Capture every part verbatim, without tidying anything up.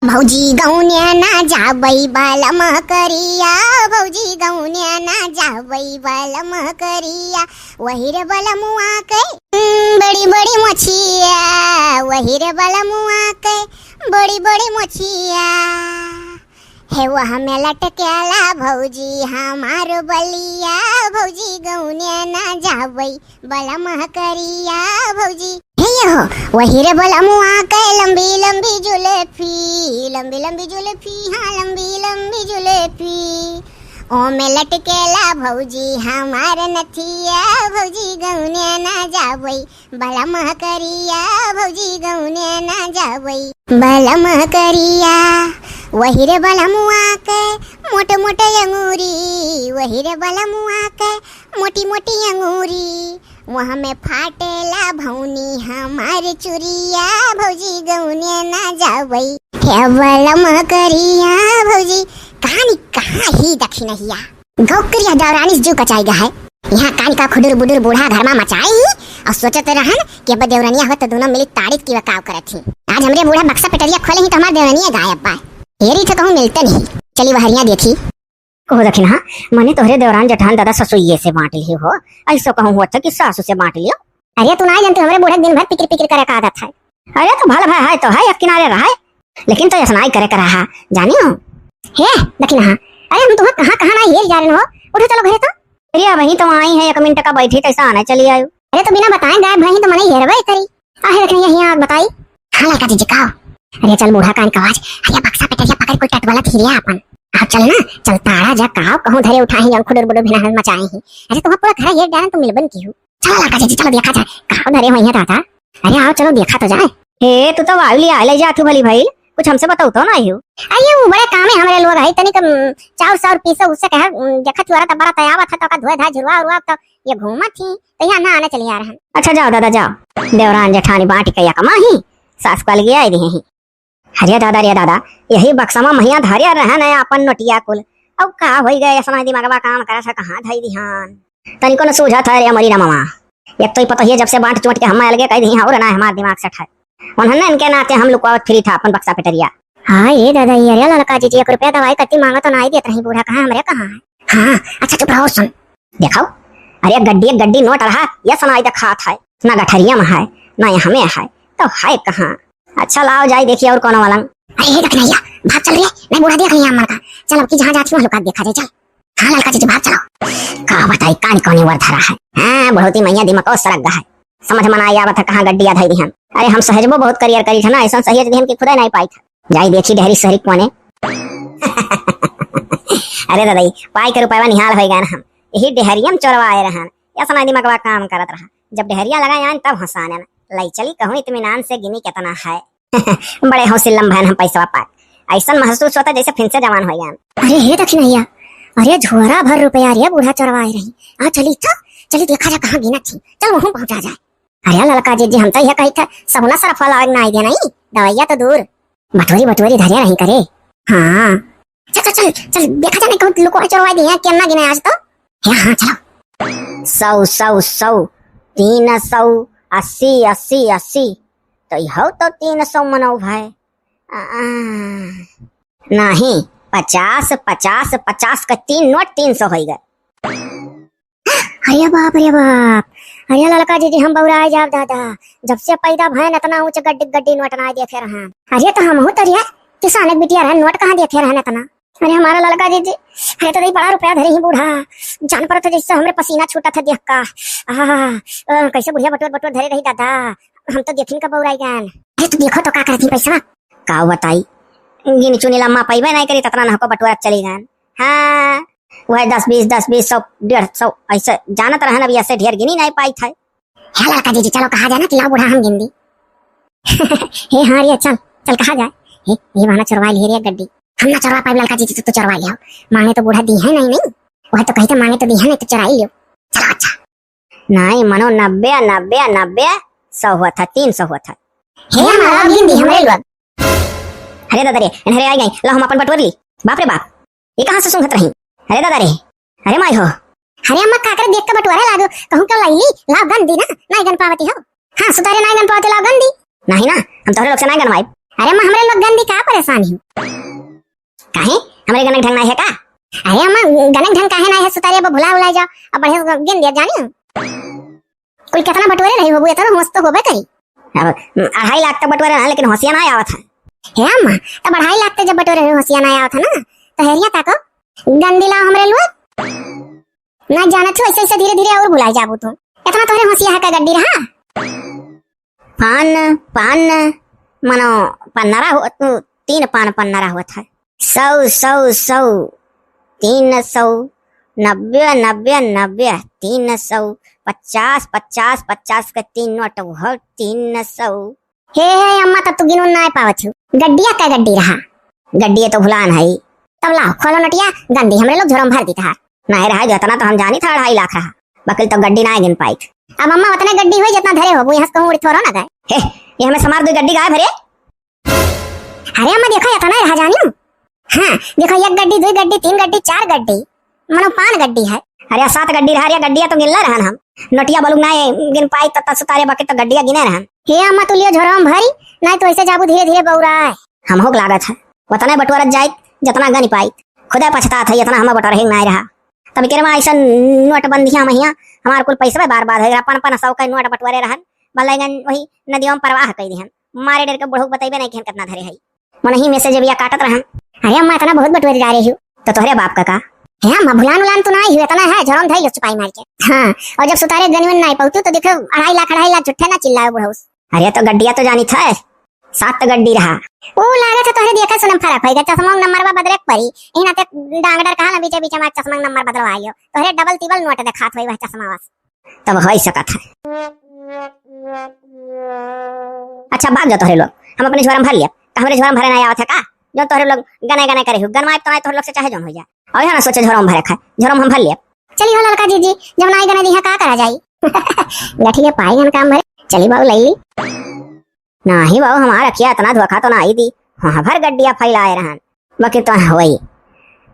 भौजी गौने ना जाबई बलम करिया, भौजी गौने ना जाबई बलम करिया, वही रे बलमुआ के, हम्म, बड़ी बड़ी मोछिया, वही रे बलमुआ के, बड़ी बड़ी मोछिया। हे वह में लटकेला भौजी हमार बलिया, भौजी गौने ना जाबई बलम करिया भौजी। हे ये हो, वही रे बलमुआ के लंबी लंबी जुलेफी, लंबी लंबी जुलेफी, हाँ, लंबी लंबी जुलेफी। ओ में लटकेला भौजी हमार नथिया, भौजी गौने ना जाबई बलम करिया, भौजी गौने ना जाबई बलम करिया। वही रे बलमुआ के मोट मोट अंगूरी, वही रे बलमुआ के मोटी मोटी अंगूरी, वहाँ में फाटेला भौनी हमार चुरिया, भौजी गौने ना जाबई हे बलम करिया भौजी। कहानी कहाँ ही दखिनहिया। गौकरिया दौरानी जू कचाई गा है। यहाँ कान का खुडुर बुडुर बूढ़ा घर मा मचाई ही और सोचत रहन कि अब देवरनिया हो तो दोनों मिली तारीफ की वकाव करत ही। आज हमरे बूढ़ा बक्सा पेटरिया खोले ही तो हमार देवरनिया गायब बा। हेरी थे कहूँ मिलते नहीं। चली वहरिया देखी। कहो दखिनहा, मने तोहरे देवरान जेठान दादा ससुइये से बांट लियो हो। ऐसो कहूँ हुआ था कि सासू से बांट लियो। अरे तू ना जानते हमरे बूढ़ा दिन भर पिकिर पिकिर करे का आदत है। अरे तो भल भाई है तो है, एक किनारे रहा है, लेकिन तो ऐसा नाई करे का रहा, जानी हो। हे दखिनहा, अरे हम तुम्हें कहाँ कहाँ ना हेर जा रहे हो। उठो चलो घरे तो। अरे वही तो आई है, एक मिनट का बैठी तैसा आने चली आयु। अरे तो बिना बताए गायब भई तो मने हेरबे करी। आहे रखनी यही आग बताई। हाँ लड़का जीजी काव। अरे चल बूढ़ा कान कवाज। अरे बक्सा पेटरिया पकड़ कोई टटवाला थी रिया अपन। आप चल ना, चल ताड़ा जा काव कहूँ धरे उठाए ही, खुडुर बुडुर भिना मचाए ही। अरे तुम्हारा पूरा घर हेर डालन तो मिलबन की हूँ। चलो लड़का जीजी चलो देखा जाए काव धरे हुई है दादा। अरे आओ चलो देखा तो जाए। हे तू तो वायु लिया ले जा तू भली भाई, कुछ हमसे बताओ तो ना आयु। अरे वो बड़े काम है हमरे लोग है तनिक, अम, चाउर साउर पीसो उससे कहे, अम, देखा चुआरा तो बड़ा तयावा था तो का धोए धाए झुरवा उरवा तो ये घूमत ही तो यहाँ ना आने चली आ रहे हैं। अच्छा जाओ दादा जाओ, देवरान जेठानी बांट के या कमा ही, सास को अलगे आए दिए ही। अरे दादा, रे दादा, यही बक्सा मा महिया धरे रहन है अपन नोटिया कुल। अब का होई गए, ऐसा दिमागवा काम करे से कहाँ धई दिहान। तनिको न सूझत है रे हमारी ना मामा। एक तो ही पता ही है, जब से बांट चोट के हम अलगे कह दी और ना हमार दिमाग सेट है। उन्होंने इनके नाते हम लुकवावत फिरी था अपन बक्सा पेटरिया। हाँ ये दादा, ये अरे लड़का जीजी एक रुपया दवाई कत्ती मांगा तो ना ही देत रही बूढ़ा, कहाँ हमरे कहाँ है? हाँ, अच्छा चुप रहो, सुन। देखाओ, अरे गड्डी, एक गड्डी नोट रहा, ये सुनाई देखात है। ना गठरिया में है, ना यहाँ में है, तो है कहाँ? अच्छा लाओ जाई देखी और कौनो वालन। अरे हे दखिनैया, भाग चल रे, नहीं बूढ़ा देख लिया हमार का। चल अब की जहाँ जात ही वहाँ लुका देखा जाए, चल। हाँ लड़का जीजी भाग चलो। का बताई कान कौने वर धरा है। हाँ, बहुत ही मैया दिमाग और सरक गा है। समझ में ना आवत है कहाँ गड्डिया धई दिहन। अरे हम सहेजबो बहुत करियर करी था ना, ऐसा सहेज दिहन कि खुदा नहीं पाई था। जाई देखी डेहरी सहरी कोने। अरे दादाई, पाई के रुपया निहाल होई गए ना हम। यही डेहरियम चोरवा आए रहन। ऐसा ना दिमागवा काम करत रहा। जब डेहरिया लगा आन तब हंसाने ना। लाई चली कहूँ इत्मीनान से गिनी कितना है। बड़े हौसिल्लम भैन हम पैसवा पाक। ऐसा महसूस होता जैसे फिर से जवान हो गया। अरे हे दखिनैया, अरे झोरा भर रुपया रे बूढ़ा चोरवा आए रही। आ चली तो, चली देखा जा कहाँ गिना थी। चल वहूँ पहुँचा जाए। अरे ललका जीजी, हम तो यह कही था, सहुना सरफा लावे ना आई दे नहीं, दवाइया तो दूर। बटोरी बटोरी धरे रही करे। हाँ। चल, चल, चल, चल, देखा जाने कहूँ लुकवा चोरवा दिया, क्या ना गिने आज तो। हे हाँ, चलो। सौ, सौ, सौ, तीन सौ, अस्सी, अस्सी, अस्सी। तो यह तो तीन सौ मनो भाई। आ, आ, नहीं, पचास, पचास, पचास का तीन नोट तीन सौ होई गए। अरे बाप रे बाप, अरे ललका जीजी, हम बौराए जाब दादा, जब से पैदा भयन इतना ऊंच गड्डी गड्डी नोट ना देखे रहा। अरे तो हमहू तो रे किसान के बिटिया रहे, नोट कहाँ देखे रहे इतना। अरे हमारा ललका जीजी, अरे तो दई बड़ा रुपया धरे ही बूढ़ा, जान पड़त है जैसे हमरे पसीना छूटत है देख का। आहा, अ, कैसे बुढ़िया बटोर बटोर धरे रही दादा, हम तो देखिन का बौराई गन। अरे तो देखो तो का करती पैसा। का बताई, गिन चुनी लम्मा पैबे नहीं करी, ततना नहको बटोरत चली गन। हाँ, वह दस बीस, दस बीस, सौ, डेढ़ सौ, ऐसे जानत रहन, अभी ऐसे ढेर गिनी नहीं पाई थे। हे ललका जीजी, चलो कहा जाए ना कि लाओ बूढ़ा हम गिन दी। हे हाँ रे, चल, चल कहा जाए। हे, ये बहाना चोरवा लिए रे गड्डी। हम ना चोरवा पाइब ललका जीजी, तो, तो चोरवा लियो। मांगे तो बूढ़ा दी है नहीं, नहीं। वह तो कही तो मांगे तो दी है नहीं, तो चोराई लियो। चलो अच्छा। नहीं मनो, नब्बे, नब्बे, नब्बे, सौ हुआ था, तीन सौ हुआ था। हे हमारा गिन दी हमरे लोग। अरे दादा रे, इन्हें रे आई गई, लो हम अपन बटोर ली। बाप रे बाप, ये कहाँ से सूंघत रही? अरे दादा रे, अरे माई हो। अरे अम्मा, काकर देख के बटोरे लागो, कहूँ क्यों लाई ली, लाओ गन दी ना, नाई गन पावती हो। हाँ, सुतारे नाई गन पावती, लाओ गन दी। नहीं ना, हम तोहरे लोग से नाई गनवाई। अरे अम्मा, हमरे लोग गन दी का परेशान ही? काहे? हमरे गनक ढंग नाहीं है का? अरे अम्मा, गनक ढंग काहे नाहीं है, सुतारे अब भुला उला जाओ, अब बढ़िया से गिन दिया जानी। कुल केतना बटोरे रही होबू, एतना होश तो होबे करी। अब अढ़ाई लाख तक बटोरे रहा, लेकिन होशिया नाहीं आवत है। हे अम्मा, तब अढ़ाई लाख तक जब बटोरे रही होशिया नाहीं आवत है ना, तो हेरिया ताको, गन दी लाओ हमरे लोग। ना जानत हो, ऐसे ऐसे धीरे धीरे और भुलाई जाबू तू। एतना तोहरे होशिया है का गड्डी रहा? पान, पान, मनो पन्नरा हो, तीन पान पन्नरा होत है। सौ, सौ, सौ, तीन सौ, नब्बे, नब्बे, नब्बे, तीन सौ, पचास, पचास, पचास के तीन नोट, वो तीन सौ। हे, हे, अम्मा, तब तू गिनून नाहीं पावत हो। गड्डिया का गड्डी रहा? गड्डिया तो भुलान है। तब लाओ, खोलो नोटिया, गन दी, हमरे लोग झोरम भर दी तहार। नाहीं रहा, जो एतना तो हम जानी था, अढ़ाई लाख रहा। बकिल तो गड्डी नाहीं गिन पाई। अब अम्मा, ओतने गड्डी होई, जेतना धरे होबू, यहाँ से कहूँ उड़ी थोरो ना गए। हे, ये हमें समार दो गड्डी गायब है रे। अरे अम्मा, देखो, एतना रहा जानियो। हाँ, देखो, एक गड्डी, दुई गड्डी, तीन गड्डी, चार गड्डी, मनो पान गड्डी है। अरे, सात गड्डी रहा रे, गड्डिया तो गिनला रहन हम। नोटिया बलुक ना गिन पाई, तब तक सुतारे बाकी तो गड्डिया गिने रहन। हे अम्मा, तू लियो झोरवा में भरी, नाहीं तो ऐसे जाबू धीरे धीरे बौराए। हमहू के लागत है, ओतने बटोरत जाइत, जतना गन पाइत। खुदे पछतात है, एतना हम बटोरही नाहीं रहा। तब के मा ऐसन नोटबंदिया महिया, हमार कुल पैसवे बर्बाद हो गया। पन पन सौ का नोट बटोरे रहन, बल्लेगन वही नदियों में प्रवाह कई दिहन। मारे डर के बुढ़ऊ बतैबे नहीं किहन कितना धरे है। मनही में से जेबिया काटत रहन। अरे अम्मा, एतना बहुत बटोरी डारे हो। तो तोहरे बाप का का? हे अम्मा, भुलान उलान तो नाहीं हो, एतना है, झोरम धई लो चुपाई मार के। हाँ, और जब सुतारे गनिवन नाहीं पौतू तो देखो, अढ़ाई लाख, अढ़ाई लाख झूठे ना चिल्लाओ बुढ़ऊ। अरे तो गड्डिया तो जानी था, सात तो गड्डी रहा। ऊ लागत है तोहरे देखा सुनम फर्क होइगा, चश्मा नंबर बा बदले के परी। इही नाते डांग डर कहा ना, बीचे बीचे हमार चश्मा नंबर बदलवा लियो। तोहरे डबल तिबल नोट देखात होई वह चश्मा बस। तब होई सकत है। अच्छा, भाग जाओ तोहरे लोग, हम अपने झोरा में भर लिया। का हमरे झोरा में भरे ना आवत है का? जो तोहरे लोग गने गने करे हो, गनवाए तो तोहरे लोग से चाहे जौन हो जाए। और यहाँ ना सोचे झोरा में भरे खाए, झोरा में हम भर लिया। चली हो ललका जीजी, जब नाहीं गने दी है का करा जाई? गठिया पाई गन काम भरे, चली बाबू लई ली। नाहीं बाबू, हमार अखिया एतना धोखा तो नाहीं दी। हाँ, भर गड्डिया फैलाए रहन। बाकी तो होई।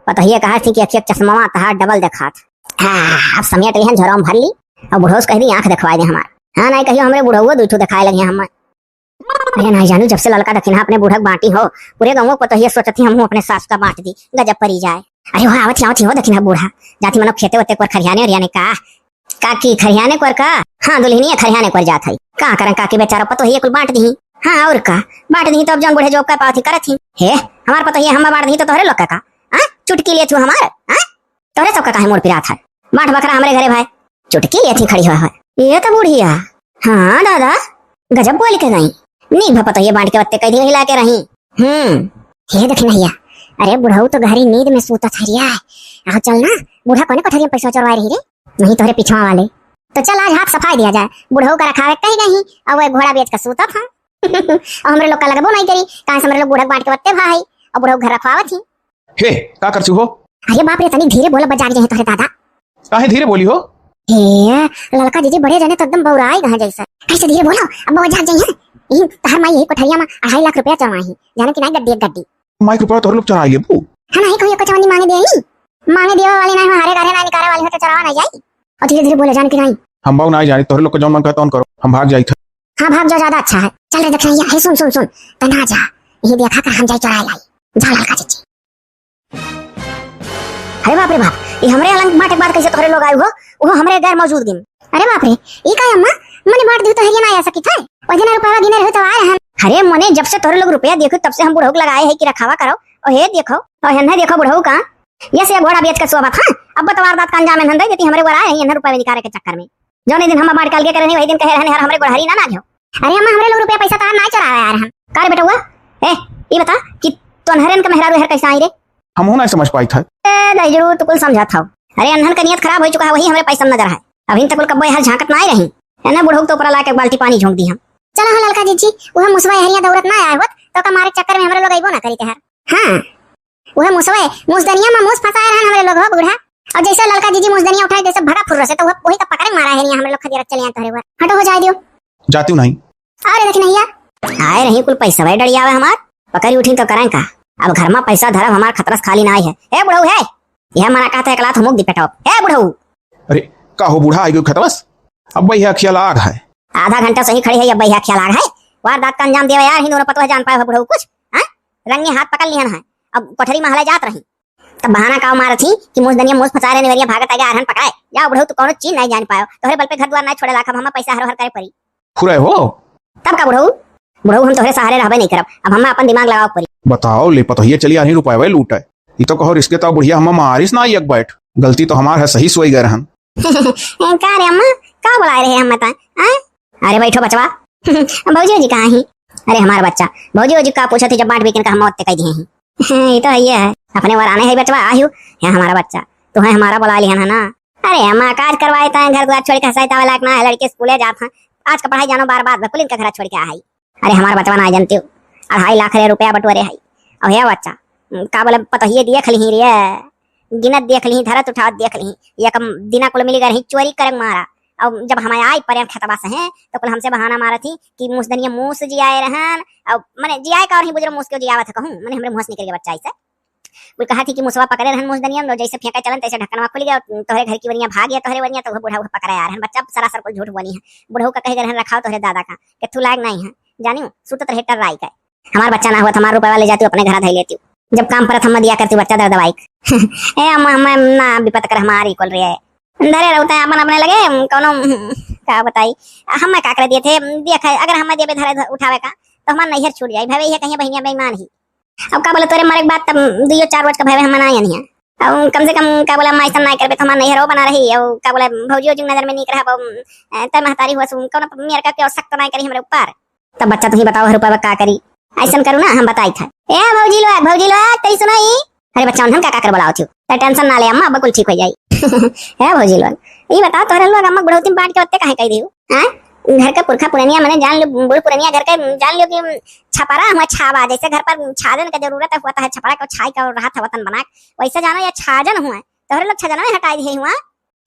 पतोहिया कहा थी कि अखिया चश्मा तहार डबल देखात। हाँ, अब समेट लिहन झोरा में भर ली। और बुढ़ऊ से कह दी आँख देखवाए दे हमार। हाँ, नाहीं कहियो हमरे बुढ़ऊ दुई ठो देखाए लगे हम। अरे नाहीं जानू, जब से ललका दखिनहा अपने बूढ़ा के बाँटी हो, पूरे गाँव के पतोहिया सोचत ही हमहूँ अपने सास का बाँट दी, गजब परी जाए। अरे वहाँ आवत ही, आवत ही हो दखिनहा बूढ़ा, जाती मनो खेते वेते कोर खरियाने उरियाने का। काकी, खरियाने कोर का? हाँ दुल्हनिया, खरियाने कोर जात है। का करन काकी, बेचारा पतोहिया कुल बाँट दी। हाँ और का, बाँट दी तो अब जौन बूढ़े जौब का पावत ही करत ही। हे, हमार पतोहिया हम बाँट दी तो तोहरे लोग का का? हाँ, चुटकी लेत हो हमार, हाँ? तोहरे सबका काहे मोर पिरात है? बाँट बखरा हमरे घरे भाई। चुटकी लेत ही खड़ी हुआ है। ये तो बुढ़िया। हाँ दादा, गजब बोल के गई। नीक भा पतोहिया बाँट के वत्ते कई दिन हिला के रही। हम्म। हे दखिनहिया, अरे बुढ़ऊ तो गहरी नींद में सूतत हरिया है। आओ चल ना, बूढ़ा कोने कोठरिया में पैसा चोरवाए रही रे? नहीं तोहरे पिछवा वाले। तो चल आज हाथ सफाई दिया जाए, बुढ़ऊ का रखावे कहीं नहीं, अब वो घोड़ा बेच के सूतत हम। और हमरे लोग का लगबो नहीं करी, काहे से हमरे लोग बूढ़ा बाँट के वत्ते भा है, और बुढ़ऊ घर रखवावत ही। हे, का करछू हो? अरे बाप रे, तनी धीरे बोला, बजाग जाए तोहरे दादा। काहे धीरे बोली हो? हे, ललका जीजी बड़े जने तो एकदम बौराई गए जैसे। कैसे धीरे बोलो, अब बजाग जाए हैं। यही तहर माई यही कोठरिया में अढ़ाई लाख रुपया चोरवाई है, जाने कि नाहीं गड्डी एक गड्डी। माई के रुपया तोहरे लोग चोराई लेबू? हाँ, नाहीं कोई एको चवन्नी माँगे दे आई। माँगे देवे वाली नाहीं हो, हारे गारे नाहीं निकारे वाली हो तो चोरावा नाहीं जाई। और धीरे धीरे बोले, जान कि नाहीं। हम बाऊ नाहीं जानी, तोहरे लोग के जौन मन करे तौन करो, हम भाग जाई थे। हाँ, भाग जाओ, ज्यादा अच्छा है। चल रे दखिनहिया, हे सुन, सुन, सुन, तना जा, ये देखा कर हम जाई चोराए लाई। जा ललका जीजी। अरे बाप रे बाप, ये हमरे अलंग बाँटे के बाद कैसे तोहरे लोग आए हो, वो हमरे गैर मौजूदगी में। अरे बाप रे, ई का अम्मा, मने बाँट दी तो हेरिया ना आ सकी थे। ओहि दिन रुपया गिने रहे तो आए हम। अरे मने जब से तोहरे लोग रुपया देखो तब से हम बुढ़ऊ के लगाए है कि रखावा करो। और हे देखो, और हेन्ने देखो बुढ़ऊ का, ये से घोड़ा बेच के सोबत, हाँ, अब तो वारदात का अंजाम एन्हन दे देती, हमरे ऊपर आए हैं एन्हन रुपया निकाले के चक्कर में। जौने दिन हम बाँट के अलगे करे नहीं, वही दिन कहे रहने हर हमरे गोड़हरी ना ना लियो। अरे अम्मा, हमरे लोग रुपया पैसा तार ना चोरावे आ रहन। का रे बेटउआ, ए, ई बता कि तोन्हरन के मेहरारू हर कैसा आई रे? हमहू ना समझ पाई था। ए दहिजरू, तू कुल समझत हौ। अरे अनहन का नियत खराब हो चुका है, वही हमरे पैसा में नजर है। अभी तक कुल कब्बे हर झांकत ना आई रही। एने बुढ़ऊ तो ऊपर ला के बाल्टी पानी झोंक दी हम। चलो हो ललका जीजी, वह मुसवा हरिया दौड़त ना आए होत, तो का मारे चक्कर में हमरे लोग अइबो ना करी तेहर। हाँ, वह मुसवे, मुसदनिया में मुस फंसाए रहन हमरे लोग हो बूढ़ा। और जैसे ललका जीजी मुसदनिया उठाए, जैसे भगा फुर्र से, तो वह, वही का पकड़े मारा है, नहीं हमरे लोग खदिया चले आए तोहरे हुआ। हटो हो जाए दियो। जाती हूँ नहीं। अरे दखिनहिया। आए रही कुल पैसा भाई डरियावे हमार, पकड़ी उठी तो करें का? अब घर में पैसा धरब हमार खतरस खाली ना है। ए बुढ़ऊ है, यह मना कहता है, एकला तो मुक दी पेटवा। ए बुढ़ऊ। अरे, का हो बूढ़ा, आई गई खतरस? अब भाई है अखिया लाग है। आधा घंटा सही खड़ी है, अब भाई है अखिया लाग है। वारदात का अंजाम देवे यार, ही दोनों पतोह जान पाए हो बुढ़ऊ कुछ, हाँ? रंगे हाथ पकड़ लिहन है, अब कोठरी महले जात रही। तब बहाना काव मारत ही कि मुसदनिया मूस फंसाए रहे, निवरिया भागत आगे आरहन पकड़ाए। जाओ बुढ़ऊ, तू कौनो चीज नहीं जान पायो, तोहरे बल पे घर द्वार नहीं छोड़े लाखब, हमें पैसा हरोहर करे पड़ी। फुरे हो। तब का बुढ़ऊ, बुढ़ऊ हम तोहरे सहारे रहबे नहीं करब, अब हमें अपन दिमाग लगावे पड़ी। बताओ, ले पतोहिया चली आ रही रुपये लूटे। ई तो कहो रिश्ते तो बुढ़िया हमें मारिस ना एक बैठ। गलती तो हमार है, सही सोई गए रहन। का रे अम्मा, का बुलाए रहे हम बता? हाँ? अरे बैठो बचवा। भौजी जी कहाँ ही? अरे हमार बच्चा, भौजी जी का पूछत ही, जब बांट बिकिन का हम मौत ते कह दिए ही। ये तो है, ये है। अपने वराने है बचवा, आयु, है हमारा बच्चा। तो है हमारा बुला लिहन है ना। अरे अम्मा, काज करवाए ताए, घर द्वार छोड़ के हंसाई तावे लायक ना है, लड़के स्कूले जात हैं। आज का पढ़ाई जानो बार बात, कुल इनका घर छोड़ के आई। अरे हमार बचवा ना जानते हो, अढ़ाई लाख रे रुपया बटोरे है। अब हे बच्चा, का बोले पतोहिए देख लिही रे, गिनत देख लिही, धरत उठावत देख लिही, एक दिना कुल मिली गए रही चोरी करे मारा। अब जब हम आई परेन खेतवा से हैं, तो कुल हमसे बहाना मारत ही कि मुसदनिया मूस जियाए रहन। अब मने जियाए का और ही बुजरो मूस के जियावत है कहूँ, मने हमरे मुँह से निकल गया बच्चा ऐसे। कुल कहा थी कि मुसवा पकड़े रहन मुसदनिया, जैसे फेंका चलन तैसे ढक्कनवा खुल गया, तोहरे घर की वनिया भाग गया, तोहरे वनिया तो वह बुढ़ऊ पकड़े आ रहन। बच्चा सरासर कुल झूठ बोली है। बुढ़ऊ का कहे गए रहन रखाओ तोहरे दादा का, के थू लायक नहीं है, जानियो, सुतत रहे टर्राई का। हमार बच्चा ना हुआ तो हमार रुपया ले जाती, अपने घर धई लेती। जब काम परत हम दिया करती बच्चा दर्द बाइक। ए अम्मा, हम ना विपत कर हमारी कुल रे। धरे रहता है अपन अपने लगे, कौनो, का बताई, हम का कर दिए थे, दिया खाए, अगर हम देबे धरे ध-, उठावे का, तो हमार नैहर छूट जाई। भाई, ये कहिए बहनिया बेईमान ही। अब का बोले, तोरे मरे के बाद तब दुइयो चार रोज का भाई हम मनाए नहीं है। अब कम से कम का बोले, अम्मा ऐसा ना करबे तो हमार नैहर वो बना रही। अब का बोले, भौजी ओजी नजर में नीक रहा, अब, अ, तय महतारी हुआ सु, कौनो मेर का क्यों सख्त ना करी हमरे ऊपर। तब बच्चा तुही बताओ, रुपया का करी? ऐसन करू ना, हम बताई था। ए भौजी लोग, भौजी लोग, तई सुनो ई। अरे बच्चा, हम का, का कर बोलाओ थियो? तो टेंशन ना ले अम्मा, अब कुल ठीक हो जाई। ए भौजी लोग, ई बताओ, तोहरे लोग अम्मा बुढ़ौती में बांट के ओत्ते काहे कह दियो? हाँ? घर का पुरखा पुरनिया मने जान लो, बूढ़ पुरनिया घर के जान लो कि छपरा हुआ छावा, जैसे घर पर छाजन का जरूरत है, हुआ है छपरा का छाई का रहा था वतन बना, वैसे जानो या छाजन हुआ, तोहरे लोग छाजन में हटाई दिए हुआ।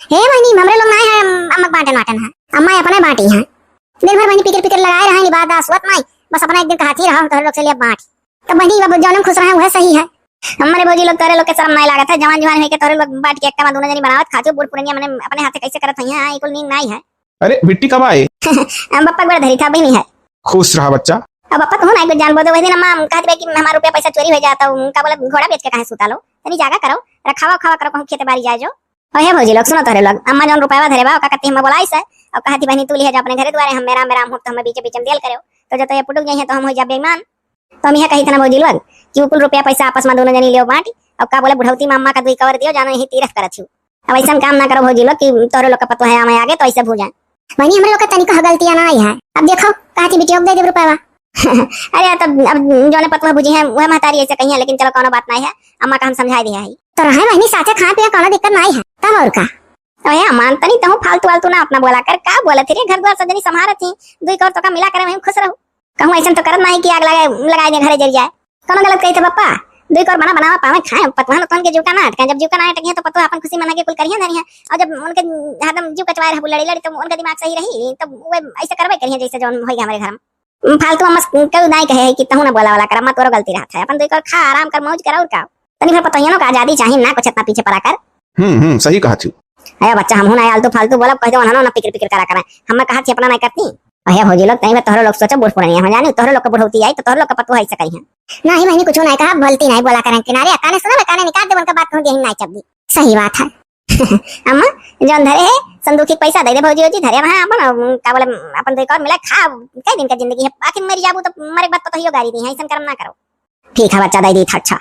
हे बहिनी, हमरे लोग नाय है, अम-, अम्मक बांटन वाटन है। अम्मा अपने बांटी हैं। दिन भर बहिनी पिकर पिकर लगाए रहे, निबाद दास हुआ नाय। बस अपना एक दिन कहती रहो, तोहरे लोग से लिए बांट। तो बहिनी, अब जौन में खुश रहे, वह सही है। हमारे भौजी लोग, तोहरे लोग के शर्म नाय लागत है, जवान जवान होई के तोहरे लोग बांट के एक कमा दोनों जनी बनावत खाते, बूढ़ पुरनिया मने अपने हाथे कैसे करत होइहैं, हाँ, ई कुल नीक नाय है। अरे, बिट्टी कब आए? हम बप्पा गोड़ धरी था, बहिनी है। खुश रहा बच्चा। अब बप्पा, तू ना एक बार जान बोल दे, वही दिन अम्मा कहत रहे कि हमारा रुपया पैसा चोरी हो जाता, उनका बोला, "घोड़ा बेच के काहे सुता लो, तनी जागा करो, रखावा खावा करो, कहूँ खेते बाड़ी जाए जो।" और हे भौजी लोग, सुनो तोहरे लोग, अम्मा जौन रुपया धरे बा, ओका कत्ती हमें बोलाई से, और कहती, "बहिनी, तू लिहे जा अपने घरे दुआरे, हम मेरा, मेरा हम तो हमें बीचे बीचे में देल करो।" तो जब तो ये पुटुक जाइए, तो हम हो जा बेईमान। तो हम यह कही था ना भौजी लोग, कि वो कुल रुपया पैसा आपस में दोनों जनी लियो बांटी, और का बोले, बुढ़ौती में अम्मा का दुई कवर दियो, जानो यही तीरथ करत हियो। अब ऐसन काम ना करो भौजी लोग, कि तोहरे लोग का पतोह है आवे आगे, तो ऐसे हो जाए। बहिनी, हमरे लोग का तनिको गलतियाँ ना आई है। अब देखो, कहती बिटिया को दे दे रुपया। अरे, तब अब जौने पतोह बुझी है, वह महतारी ऐसे कही है, लेकिन चलो, कौनो बात नहीं है, अम्मा का हम समझाई दिया है। तो रहे बहिनी, साथे खाए पिए, कौनो दिक्कत नहीं है, तब और का। अरे अम्मा, तनी तहूँ फालतू वालतू ना अपना बोला कर, का बोलत ही रे, घर द्वार सब जनी संभारत ही, दुई कौर तो का मिला करे, वहीं खुश रहू। कहूँ ऐसन तो करत नहीं कि आग लगा, लगाए दे, घरे जल जाए। कौनो गलत कही थे पप्पा, दुई कौर बना बनावा पावे खाए, पतोहन तोहन के जीव का ना अटके, जब जीव का ना अटके तो पतोह अपन खुशी मना के कुल करिए धरी है, और जब उनके हरदम जीव कचवाए रहबू लड़ी लड़ी, तो उनका दिमाग सही रही, तो वो ऐसे करबे करिए जैसे जौन होई हमारे घर में। फालतू अम्मा से केहू नाई कहे है कि तहू ना बोला वाला कर, अम्मा तोरो गलती रहत है। अपन दुई कौर खा, आराम कर, मौज कर, और का। तनी भर पतोहियनो का आजादी चाही, ना कुछ इतना पीछे पड़ा कर। हम्म, हम्म, सही कहा थी। अरे बच्चा, हमहू ना आलतू फालतू बोलब, कह दे उन्हनो ना पिकिर पिकिर करा करें। हम कहा थी अपना नहीं करती। अरे भौजी लोग, तनी भर तोहरो लोग सोचो, बूढ़ पुरानिया हो जानी, तोहरो लोग के बुढ़ौती आई तो तोहरो लोग के पतोह ऐसे कही है। नहीं बहिनी, कुछ नहीं कहा, बोलती नहीं बोला करें किनारे, काने सुनो, काने निकाल दे, उनका बात कहूँ देही नहीं चबदी। सही बात है। अम्मा, जौन धरे है, संदूक ही पैसा दे दे भौजी, भौजी धरे वहाँ अपन, अम, का बोले, अपन दुई कौर मिला खा, कई दिन का जिंदगी है, आखिर मर जाबू तो मरे के बाद पतोहियो गारी दी है, ऐसन कर्म ना करो। ठीक है बच्चा, दे दी था, अच्छा।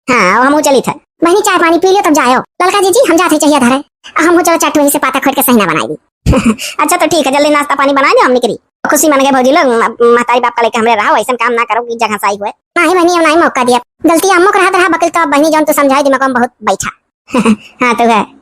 हाँ, अब हमहू चली था। बहिनी, चाय पानी पी लियो तब जायो। ललका जीजी, हम जाते चाहिए धरे। अब हमहू चलो चट वहीं से पाता खोट के सही ना बनाई दी। अच्छा तो ठीक है, जल्दी नाश्ता पानी बना दो, हम निकली। खुशी मन गए भौजी लोग, अब महतारी बाप का लेके हमरे रहो, ऐसन काम ना करो कि जगह साई हुए। नहीं बहिनी, अब नहीं मौका दिया। गलती अम्मो के रहत रहा बकिल, तो अब बहिनी जौन तू समझाई दिमाग में बहुत बैठा। हाँ तो है।